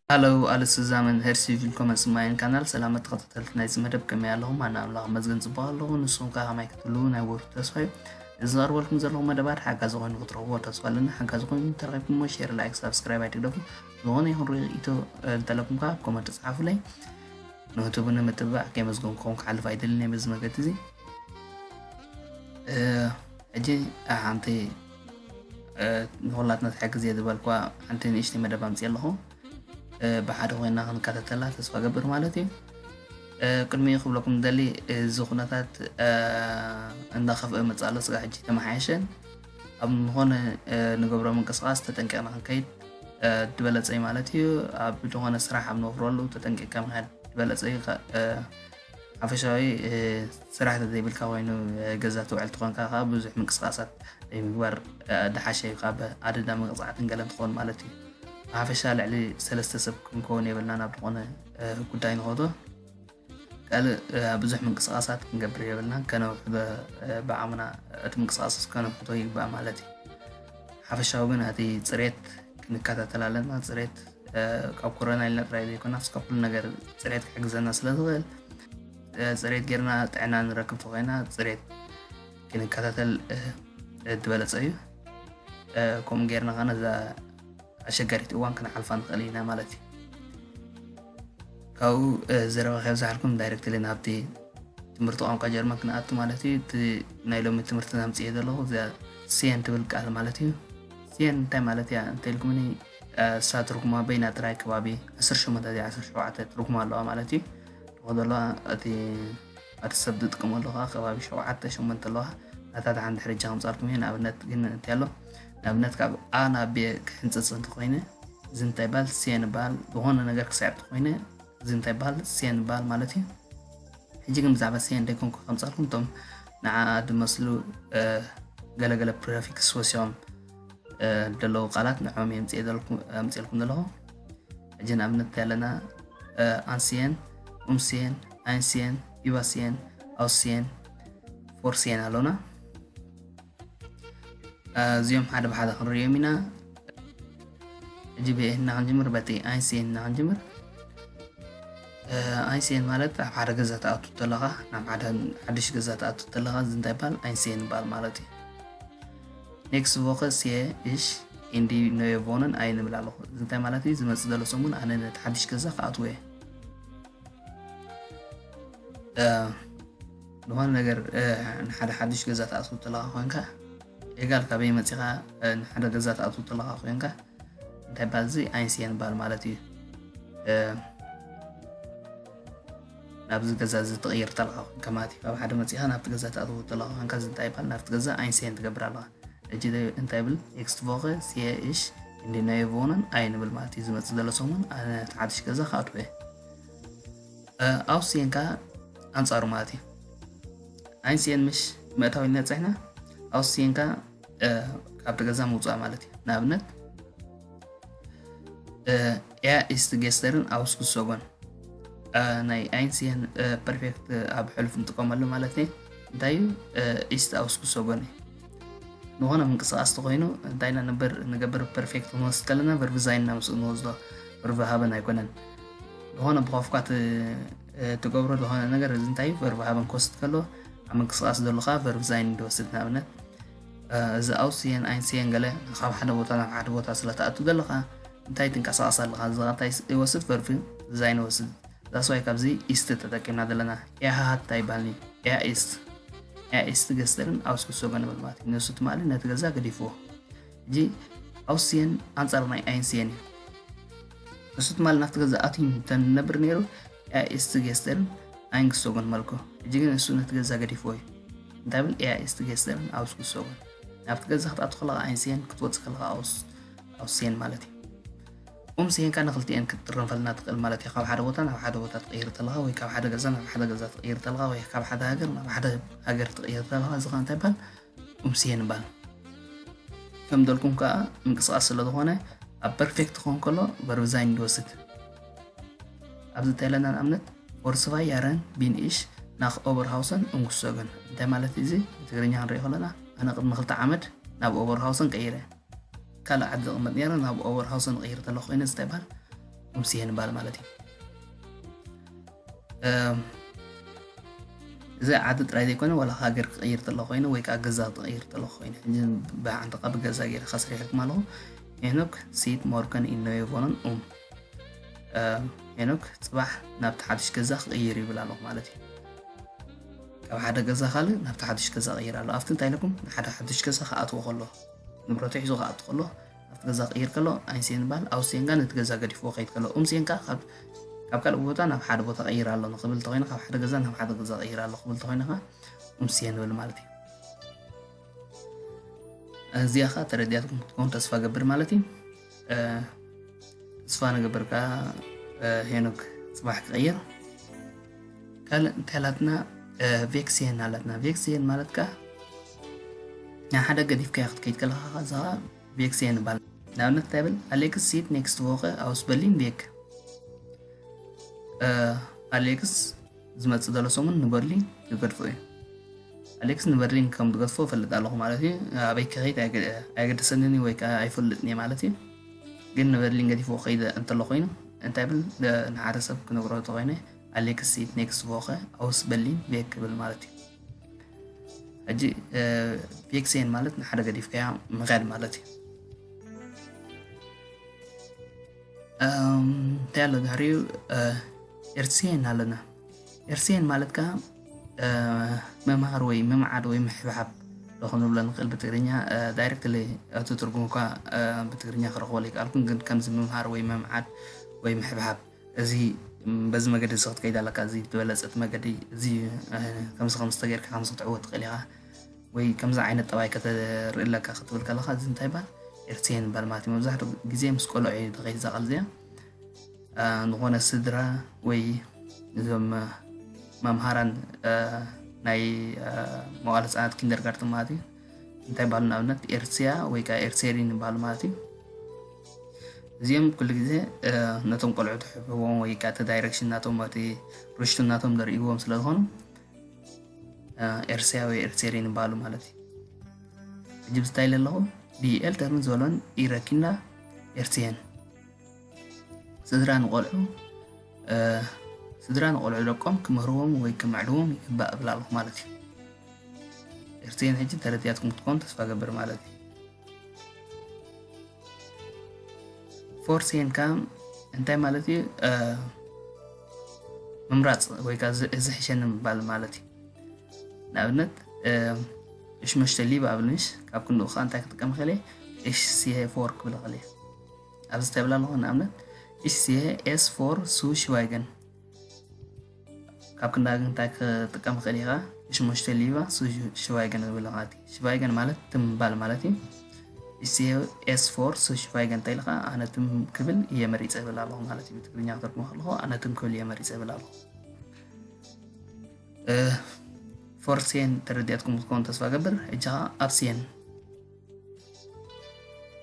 Hello, alles zusammen, herzlich willkommen zu meinem Kanal። ሰላም ተኸታተልቲ ናይዚ መደብ፣ ከመይ ኣለኹም? ኣነ ኣምላኽ ይመስገን ጽቡቕ ኣለኹ። ንስኹም ከ ከመይ ክትህልዉ ናይ ወትሩ ተስፋ እዩ። እዚ ዘቕርበልኩም ዘለኹ መደባት ሓጋዚ ኮይኑ ክትረኽብዎ ተስፋ ኣለኒ። ሓጋዚ ኮይኑ እንተረኺብኩሞ ሼር፣ ላይክ፣ ሳብስክራይብ ኣይትግደፉ። ዝኾነ ይኹን ርእይቶ እንተለኩም ከ ኣብ ኮመንት ጸሓፉለይ። ንዩቱብ ንምትብባዕ ከየመስገንኩኹም ክሓልፍ ኣይደልን እየ በዚ መገዲ እዚ። እ፣ ሕጂ ሓንቲ፣ እ፣ ንኹላትና ትሕግዝ እየ ዝበልኳ ሓንቲ ንእሽተይ መደብ ኣምፅእ ኣለኹ። እ፣ ብሓደ ኮይና ክንከታተላ ተስፋ ገብር ማለት እዩ። እ፣ ቅድሚኡ ክብለኩም ደሊ፣ እዚ ኩነታት፣ እ፣ እንዳኸፍአ መፅእ ኣሎ። ስጋ ሕጂ ተመሓየሸን ኣብ ዝኾነ፣ እ፣ ንገብሮ ምንቅስቃስ ተጠንቂቕና ክንከይድ፣ እ፣ ዝበለፀ እዩ ማለት እዩ። ኣብ ዝኾነ ስራሕ ኣብ ንወፍረሉ ተጠንቂቕካ ምኻድ ዝበለፀ እዩ። ከ-፣ እ፣ ሓፈሻዊ፣ እ፣ ስራሕ ተዘይብልካ ኮይኑ፣ እ፣ ገዛ ትውዕል ትኾንካ ከኣ ብዙሕ ምንቅስቃሳት ዘይምግባር፣ እ፣ ዝሓሸ እዩ። ካብ ኣደዳ መቕጻዕትን ገለን ትኾን ማለት እዩ። ብሓፈሻ ልዕሊ ሰለስተ ሰብ ክንከውን የብልናን ኣብ ዝኾነ፣ እ፣ ጉዳይ ንኸዶ። ካልእ፣ እ፣ ብዙሕ ምንቅስቃሳት ክንገብር የብልናን። ከነውሕዶ፣ እ፣ ብዓቕምና እቲ ምንቅስቃስ ከነውሕዶ ይግባእ ማለት እዩ። ሓፈሻዊ ግን እቲ ጽሬት ክንከታተል ኣለና። ጽሬት፣ እ፣ ካብ ኮሮና ኢልና ጥራይ ዘይኮና፣ እስካብ ኩሉ ነገር ጽሬት ክሕግዘና ስለ ዝኽእል፣ እ፣ ጽሬት ጌርና ጥዕና ንረክብ ተኾይና፣ ጽሬት ክንከታተል፣ እ፣ እ፣ ዝበለጸ እዩ። እ፣ ከምኡ ጌርና ከኣ ነዛ ኣሸጋሪት እዋን ክንሓልፋ ንኽእል ኢና ማለት እዩ። ካብኡ፣ እ፣ ዘረባ ከየብዝሓልኩም ዳይሬክትሊ ናብቲ ትምህርቲ ቋንቋ ጀርመን ክንኣቱ ማለት እዩ። እቲ ናይ ሎሚ ትምህርቲ ዘምጽእ ዘለኹ እዚኣ ሲየን ትብል ቃል ማለት እዩ። ሲየን እንታይ ማለት እያ እንተኢልኩምኒ፣ እ፣ እሳ ትርጉማ በይና ጥራይ ከባቢ ዓሰርተ ሸሞንተ ዓሰርተ ሸውዓተ ትርጉማ ኣለዋ ማለት እዩ። ትረኽቦ ዘለዋ እቲ፣ እቲ ሰብ ዝጥቀመሉ ከኣ ከባቢ ሸውዓተ ሸሞንተ ኣለዋ። ናታ ደሓን ድሕሪ እጃ ከምጻልኩም እየ። ንኣብነት ግን እንታይ ኣሎ? ንኣብነት ካብ ኣ ናብ ቤ ክሕንጽጽ እንተኾይነ፣ እዚ እንታይ ይባል? ሲየን ይባል። ዝኾነ ነገር ክስዕብ እንተኾይነ፣ እዚ እንታይ ይባል? ሲየን ይባል ማለት እዩ። ሕጂ ግን ብዛዕባ ሲየን ደይኮንኩ ከምጻልኩም፣ እቶም ንዓ ዝመስሉ፣ እ፣ ገለገለ ፕሪፊክስ ወሲኾም፣ እ፣ ዘለዉ ቃላት ንዕኦም እየ ኣምጽኤ ዘለኩ-፣ ኣምጽኤልኩም ዘለኹ። ሕጂ ንኣብነት እንታይ ኣለና? እ፣ ኣን ሲየን፣ ኡም ሲየን፣ ኣን ሲየን፣ ዩባ ሲየን፣ ኣውስ ሲየን፣ ፎር ሲየን ኣሎና። እ፣ እዚኦም ሓደ ብሓደ ክንርእዮም ኢና። ሕጂ ብኤ እና ክንጅምር፣ በቲ ኣን ሲየን እና ክንጅምር። እ፣ ኣን ሲየን ማለት ኣብ ሓደ ገዛ ትኣቱ ተለኻ፣ ናብ ሓደ ሓድሽ ገዛ ትኣቱ ተለኻ፣ እዚ እንታይ ይባል? ኣን ሲየን ይባል ማለት እዩ። Nächste Woche sehe ich in die neue Wohnung ein ንብል ኣለኹ። እዚ እንታይ ማለት እዩ? ዝመጽእ ዘሎ ሰሙን ኣነ ነቲ ሓድሽ ገዛ ክኣትዎ እየ። እ፣ ዝኾነ ነገር፣ እ፣ ንሓደ ሓድሽ ገዛ ትኣትው ተለኻ ኮይንካ፣ ኤጋል ካበይ መጺኻ፣ እ፣ ንሓደ ገዛ ትኣትው ተለኻ ኮይንካ፣ እንታይ ይባል? እዚ ኣን ሲየን ይባል ማለት እዩ። እ፣ ናብዚ ገዛ እዚ ትቕይር ተለኻ ኮይንካ ማለት እዩ። ካብ ሓደ መጺኻ ናብቲ ገዛ ትኣትው ተለኻ ኮይንካ፣ እዚ እንታይ ይባል? ናብቲ ገዛ ኣን ሲየን ትገብር ኣለኻ። ሕጂ እንታይ ይብል? Nächste Woche sehe ich in die neue Wohnung ein ንብል ማለት እዩ። ዝመጽእ ዘሎ ሰሙን ኣነ ነቲ ሓድሽ ገዛ ክኣትዎ እየ። እ፣ ኣውስ ሲየን ከኣ ኣንጻሩ ማለት እዩ። ኣን ሲየን ምሽ መእታዊ ኢልና ጸሕና፣ ኣውስ ሲየን ከኣ፣ እ፣ ካብቲ ገዛ ምውጻእ ማለት እዩ። ንኣብነት፣ እ፣ er ist gestern ausgezogen። እ፣ ናይ ኣን ሲየን፣ እ፣ ፐርፌክት ኣብ ሕሉፍ ንጥቀመሉ ማለት እዩ። እንታይ እዩ? እ፣ ist ausgezogen እዩ። ዝኾነ ምንቅስቃስ ተኾይኑ እንታይ ኢና ንበር-፣ ንገብር? ፐርፌክት ክንወስድ ከለና ቨርብ ዛይን ኢና ምስኡ ንወስዶ፣ ቨርብ ሃበን ኣይኮነን። ዝኾነ ብኸፍኳ ት-፣ እ፣ ትገብሮ ዝኾነ ነገር፣ እዚ እንታይ እዩ? ቨርብ ሃበን ክወስድ ከሎ፣ ኣብ ምንቅስቃስ ዘሎ ከኣ ቨርብ ዛይን ይወስድ። ንኣብነት፣ እ፣ እዚ ኣውስ ሲየን፣ ኣን ሲየን ገለ ካብ ሓደ ቦታ ናብ ሓደ ቦታ ስለ ትኣቱ ዘለኻ፣ እንታይ ትንቀሳቐስ ኣለኻ? እዚ እንታይ ይወስድ? ቨርብ ዛይን ይወስድ። That's why ካብዚ ist ተጠቂምና ዘለና። Er hat ኣይባልኒ፣ er ist። Er ist gestern ausgezogen ንብል ማለት እዩ። ንሱ ትማሊ ነቲ ገዛ ገዲፍዎ። ሕጂ ኣውስ ሲየን ኣንጻር ናይ ኣን ሲየን እዩ። ንሱ ትማሊ ናብቲ ገዛ ኣትዩ እንተንነብር ነይሩ፣ er ist gestern eingezogen መልኮ። ሕጂ ግን ንሱ ነቲ ገዛ ገዲፍዎ እዩ። እንታይ ብል? Er ist gestern ausgezogen። ናብቲ ገዛ ክትኣቱ ከለኻ ኣን ሲየን፣ ክትወጽእ ከለኻ ኣውስ፣ ኣውስ ሲየን ማለት እዩ። ኡም ሲየን ከኣ ንክልቲኤን ክትጥረንፈልና ትኽእል ማለት እዩ። ካብ ሓደ ቦታ ናብ ሓደ ቦታ ትቕይር ተለኻ፣ ወይ ካብ ሓደ ገዛ ናብ ሓደ ገዛ ትቕይር ተለኻ፣ ወይ ካብ ሓደ ሃገር ናብ ሓደ ሃገር ትቕይር ተለኻ፣ እዚ ከኣ እንታይ ይባል? ኡም ሲየን ይባል። ከም ደልኩም ከኣ ምንቅስቃስ ስለ ዝኾነ፣ ኣብ ፐርፌክት ክኸውን ከሎ ቨርብ ዛይን ንወስድ። ኣብዚ እንታይ ኣለና? ንኣብነት፣ vor zwei Jahren bin ich nach Oberhausen umgezogen። እንታይ ማለት እዚ ብትግርኛ ክንሪኦ ከለና ኣነ ቅድሚ ክልተ ዓመት ናብ ኦበርሃውሰን ቀይረ። ካልእ ዓዲ ዝቕመጥ ነይረ ናብ ኦበርሃውሰን ቀይር ተለኹ ኮይነ እንታይ ይባል? ኡምስየን ይባል ማለት እዩ። እዚ ዓዲ ጥራይ ዘይኮነ ዋላ ሃገር ክቕይር ተለኹ ኮይነ ወይ ከዓ ገዛ ክቕይር ተለኹ ኮይነ ሕጂ ብዓንተቃ ብገዛ ገይረ ከስሪሕልኩም ኣለኹ። ሄኖክ ሲት ሞርከን ኢነዮ ቦነን ኡም ሄኖክ ፅባሕ ናብቲ ሓድሽ ገዛ ክቕይር ይብል ኣለኹ ማለት እዩ። ካብ ሓደ ገዛ ካልእ ናብቲ ሓድሽ ገዛ ቀይር ኣሎ ኣብቲ እንታይ ኢለኩም ንሓደ ሓድሽ ገዛ ክኣትዎ ከሎ ንብረቱ ሒዙ ክኣቱ ከሎ ኣብቲ ገዛ ቀይር ከሎ ኣይንስየን ይባል። ኣውስየን ጋር ነቲ ገዛ ገዲፍዎ ከይድ ከሎ ኡምስየን ከዓ ካብ ካልእ ቦታ ናብ ሓደ ቦታ ቀይር ኣሎ ንክብል ተኮይነ ካብ ሓደ ገዛ ናብ ሓደ ገዛ ቀይር ኣሎ ክብል ተኮይነ ከዓ ኡምስየን ንብል ማለት እዩ። እዚኣ ከዓ ተረዲኣትኩም ክትኮኑ ተስፋ ገብር ማለት እዩ። ተስፋ ንገብር ከዓ ሄኖክ ፅባሕ ክቀይር። ካልእ እንታይ ኣላትና? ቬክስየን ኣላትና። ቬክስየን ማለት ከዓ ናይ ሓደ ገዲፍካዮ ክትከይድ ከለካ እዛ ከዓ ቬክስየን ይባል። ንኣብነት እንታይ ብል ኣሌክስ ሲት ኔክስት ቮኸ ኣውስ በርሊን ቬክ። ኣሌክስ ዝመፅእ ዘሎ ሰሙን ንበርሊን ክገድፎ እዩ። ኣሌክስ ንበርሊን ከም ዝገድፎ እፈልጥ ኣለኹ ማለት እዩ። ኣበይ ክኸይድ ኣይገደሰንን ወይ ከዓ ኣይፈልጥን እየ ማለት እዩ። ግን ንበርሊን ገዲፎ ከይደ እንተሎ ኮይኑ እንታይ ብል ንሓደ ሰብ ክነግሮ ተኮይነ ኣሌክስ ሲት ኔክስት ቮኸ ኣውስ በርሊን ቬክ ክብል ማለት እዩ። ሕጂ ቬክስየን ማለት ንሓደ ገዲፍካያ ምኻድ ማለት እዩ። እንታይ ኣሎ ድሕሪኡ ኤርትስየን ኣለና። ኤርትስየን ማለት ከዓ ምምሃር ወይ ምምዓድ ወይ ምሕብሓብ ዶ ክንብሎ ንኽእል ብትግርኛ። ዳይሬክትሊ እቲ ትርጉም እኳ ብትግርኛ ክረኽቦ ኣይከኣልኩን፣ ግን ከምዚ ምምሃር ወይ ምምዓድ ወይ ምሕብሓብ እዚ በዚ መገዲ እዚ ክትከይድ ኣለካ፣ እዚ ዝበለፀ እቲ መገዲ እዚ ከምዚ ከምዚ ተገይርካ ከምዚ ክትዕወት ትኽእል ኢኻ ወይ ከምዚ ዓይነት ጠባይ ከተርኢ ኣለካ ክትብል ከለካ እዚ እንታይ ይባል? ኤርትስየን ይባል ማለት እዩ። መብዛሕትኡ ግዜ ምስ ቆልዑ እዩ ተኸይድ እዛ ቃል እዚኣ። ዝኾነ ስድራ ወይ እዞም መምሃራን ናይ መዋዕለ ህፃናት ኪንደርጋርተን ማለት እዩ እንታይ ይባሉ ንኣብነት ኤርትስያ ወይ ከዓ ኤርትሴሪን ይባሉ ማለት እዩ። እዚኦም ኩሉ ግዜ ነቶም ቆልዑ ትሕብዎም ወይ ከዓ እቲ ዳይሬክሽን ናቶም እቲ ርሽቱ ናቶም ዘርእዎም ስለ ዝኾኑ ኤርትስያ ወይ ኤርትሴሪን ይባሉ ማለት እዩ። ሕጂ ብዝታይ ኣለኹ ዲ ኤልተርን ዝበሎን ኢረኪና ኤርትስየን ስድራ ንቆልዑ ስድራ ንቆልዑ ደቆም ክምህርዎም ወይ ክምዕድዎም ይግባእ እብል ኣለኹ ማለት እዩ። ኤርትስየን ሕጂ ተረዲኣትኩም ክትኮኑ ተስፋ ገብር ማለት እዩ። ፎርስየን ከዓ እንታይ ማለት እዩ? ምምራፅ ወይ ከዓ እዚ ሕሸኒ ምባል ማለት እዩ። ንኣብነት እሽ መሽተ ሊብ ኣብልንሽ ካብ ክንድኡ ከዓ እንታይ ክጥቀም ክእል እየ? እሽ ሲሄ ፎር ክብል ክእል እየ። ኣብዚ ተብል ኣለኹ ንኣብነት እሽ ሲሄ ኤስ ፎር ሱ ሽዋይገን ካብ ክንዳ ግን እንታይ ክጥቀም ክእል ኢኻ? ሽሙሽተ ሊባ ሽቫይገን ዝብል ማለት እዩ። ሽቫይገን ማለት ትም ምባል ማለት እዩ። ኤስ ፎር ሽቫይገን እንታይ ኢልካ? ኣነ ትም ክብል እየ መሪፀ እብል ኣለኹ ማለት እዩ። ብትግርኛ ክትርጉሞ ከለኹ ኣነ ትም ክብል እየ መሪፀ እብል ኣለኹ። ፎርስየን ተረዲኣትኩም ክትኮኑ ተስፋ ገብር። ሕጂ ከዓ ኣብስየን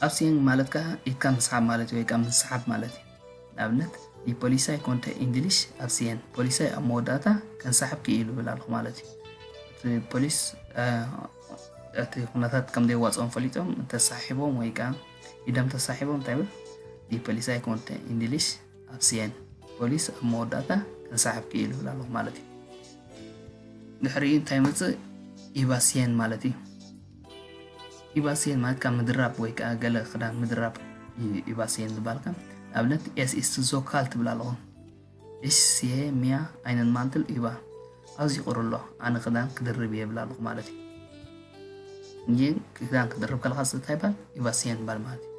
ኣብስየን ማለት ከዓ ኢድካ ምስሓብ ማለት እዩ ወይ ከዓ ምስሓብ ማለት እዩ። ንኣብነት ፖሊሳይ ኮንተ ኢንግሊሽ ኣብስየን ፖሊሳይ ኣብ መወዳእታ ከንሳሕብ ክኢሉ ብል ኣለኹ ማለት እዩ። እቲ ፖሊስ እቲ ኩነታት ከም ዘይዋፅኦም ፈሊጦም እንተሳሒቦም ወይ ከዓ ኢዶም ተሳሒቦም እንታይ ብል ፖሊሳይ ኮንተ ኢንግሊሽ ኣብስየን ፖሊስ ኣብ መወዳእታ ከንሳሕብ ክኢሉ ብል ኣለኹ ማለት እዩ። ድሕሪኡ እንታይ መፅእ? ኢባስየን ማለት እዩ። ኢባስየን ማለት ካብ ምድራብ ወይ ከዓ ገለ ክዳን ምድራብ እዩ ኢባስየን ዝበሃል። ከም ኣብነት ኤስ ኢስት ዞ ካልት ትብል ኣለኹ። እሽ ስየ ሚያ ኣይነን ማንትል ኢባ ኣዝዩ ቁሪ ኣሎ ኣነ ክዳን ክድርብ እየ ይብል ኣለኹ ማለት እዩ። ግን ክዳን ክድርብ ከለካ እንታይ ይባል? ኢባስየን ይባል ማለት እዩ።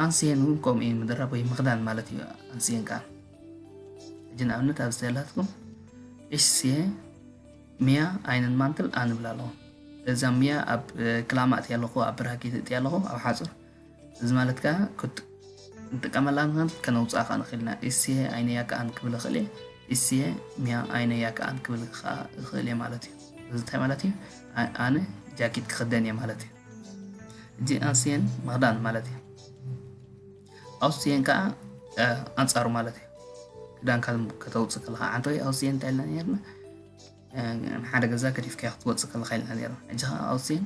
ኣንስየን እውን ከምኡ እዩ ምድራብ ወይ ምኽዳን ማለት እዩ። ኣንስየን ከዓ ሕጂ ንኣብነት ኣብዚ ዘላትኩም እሽ ስየ ሚያ ኣይነን ማንትል ኣንብል ኣለኹ። እዛ ሚያ ኣብ ክላማ እትያ ኣለኹ ኣብ ብራኬት እትያ ኣለኹ ኣብ ሓፁር እዚ ማለት ከዓ ክንጥቀመላ ንኽእል ከነውፅኣ ከዓ ንኽእል ኢና። እስ ስየ ኣይነ ያካ ኣን ክብል እኽእል እየ። እስ ስየ ሚያ ኣይነ ያካ ኣን ክብል ከዓ እኽእል እየ ማለት እዩ። እዚ እንታይ ማለት እዩ? ኣነ ጃኬት ክኽደን እየ ማለት እዩ። ሕጂ ኣንስየን ምኽዳን ማለት እዩ። ኣውስየን ከዓ ኣንፃሩ ማለት እዩ። ክዳንካ ከተውፅእ ከለካ ዓንተ ወይ ኣውስየን እንታይ ኢልና ነርና? ንሓደ ገዛ ገዲፍካዮ ክትወፅእ ከለካ ኢልና ነይሩ። ሕጂ ከዓ ausziehen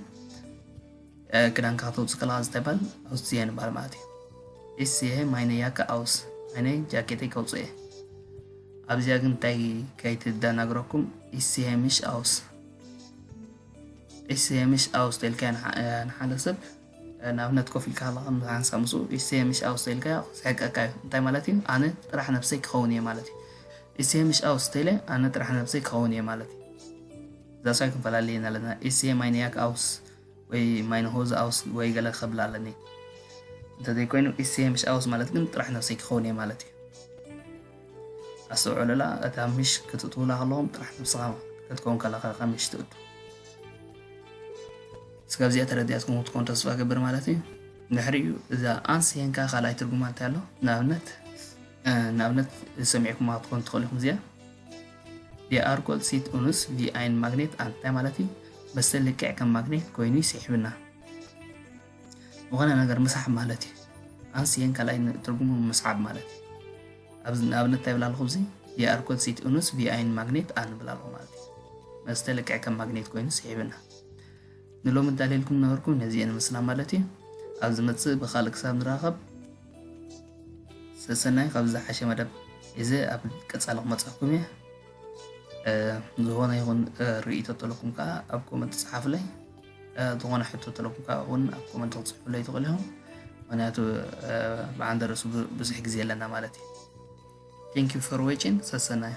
ክዳንካ ከተውፅእ ከለካ እንታይ ይባል? Ausziehen ይባል ማለት እዩ። Ich ziehe meine Jacke aus፣ ኣነ ጃኬተይ ከውፅእ እየ። ኣብዚኣ ግን እንታይ ከይትደናግረኩም፣ ich ziehe mich aus፣ ich ziehe mich aus ተልካዮ ንሓደ ሰብ ንኣብነት ኮፍ ኢልካ ከለካ ሓንሳብ ምስኡ ich ziehe mich aus ተልካዮ ክስሕቀካ እዩ። እንታይ ማለት እዩ? ኣነ ጥራሕ ነብሰይ ክኸውን እየ ማለት እዩ። Ich ziehe mich aus ተለ ኣነ ጥራሕ ነብሰይ ክኸውን እየ ማለት እዩ። እዛ ሳይ ክንፈላለየና ኣለና። Ich ziehe meine Jacke aus ወይ meine Hose aus ወይ ገለ ከብል ኣለኒ። እንተዘይኮይኑ ich ziehe mich aus ማለት ግን ጥራሕ ነብሰይ ክኸውን እየ ማለት እዩ። ኣስተውዕሉላ፣ እታ mich ክትእትውላ ከለኹም ጥራሕ ነብስኻ ክትከውን ከለኻ ኢኻ mich ትእቱ። እስከ ኣብዚኣ ተረዲኣትኩም ክትኮኑ ተስፋ ገብር ማለት እዩ። ድሕሪኡ እዛ anziehen ከኣ ካልኣይ ትርጉማ እንታይ ኣሎ? ንኣብነት ንኣብነት ሰሚዕኩማ ክትኮኑ ትኽእሉ ኢኹም። እዚኣ Der Alkohol zieht uns wie ein Magnet an እንታይ ማለት እዩ? መስተ ልክዕ ከም ማግኔት ኮይኑ ይስሕብና። ዝኾነ ነገር ምስሓብ ማለት እዩ። Anziehen ካልኣይ ትርጉሙ ምስሓብ ማለት እዩ። ንኣብነት እንታይ ይብል ኣለኹ? እዚ Der Alkohol zieht uns wie ein Magnet an ይብል ኣለኹ ማለት እዩ። መስተ ልክዕ ከም ማግኔት ኮይኑ ይስሕብና። ንሎሚ እንዳልየልኩም ነበርኩ፣ ነዚአን ምስላ ማለት እዩ። ኣብ ዝመጽእ ብኻልእ ክሳብ ንራኸብ ሰሰናይ፣ ካብ ዝሓሸ መደብ እዚ ኣብ ቀጻሊ ክመጽኣኩም እየ። ዝኾነ ይኹን ርእይቶ ተለኩም ከዓ ኣብ ኮመንት ጸሓፉለይ። ዝኾነ ሕቶ ተለኩም ከዓ እውን ኣብ ኮመንት ክትጽሕፉለይ ትኽእሉ ኢኹም። ምክንያቱ ብዓንደ ርእሱ ብዙሕ ግዜ ኣለና ማለት እዩ። Thank you for watching። ሰሰናይ።